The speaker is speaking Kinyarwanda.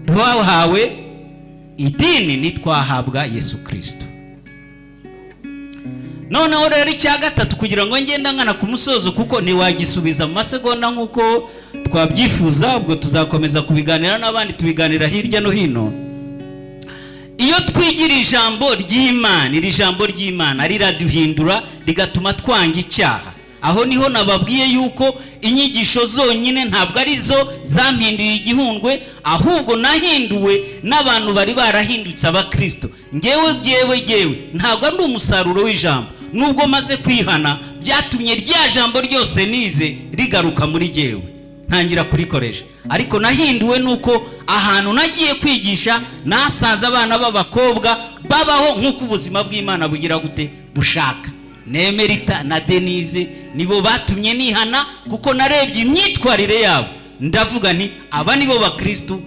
Twahawe idini, ntitwahabwa Yesu Kirisito. Noneho rero icya gatatu, kugira ngo ngende ngana ku musozo, kuko ntiwagisubiza mu masegonda nk'uko twabyifuza, ubwo tuzakomeza kubiganira n'abandi, tubiganira hirya no hino. Iyo twigira ijambo ry'Imana, iri jambo ry'Imana riraduhindura, rigatuma twanga icyaha. Aho niho nababwiye yuko inyigisho zonyine ntabwo ari zo zampinduye igihundwe, ahubwo nahinduwe n'abantu bari barahindutse abakristo. Ngewe ngewe ngewe ntabwo ari umusaruro w'ijambo. Nubwo maze kwihana, byatumye rya jambo ryose nize rigaruka muri jyewe, ntangira kurikoresha. Ariko nahinduwe nuko ahantu nagiye kwigisha nasanze abana b'abakobwa babaho nk'uko ubuzima bw'Imana bugira gute, bushaka. Nemerita na Denise nibo batumye nihana, kuko narebye imyitwarire yabo ndavuga nti: "Aba nibo bakristu."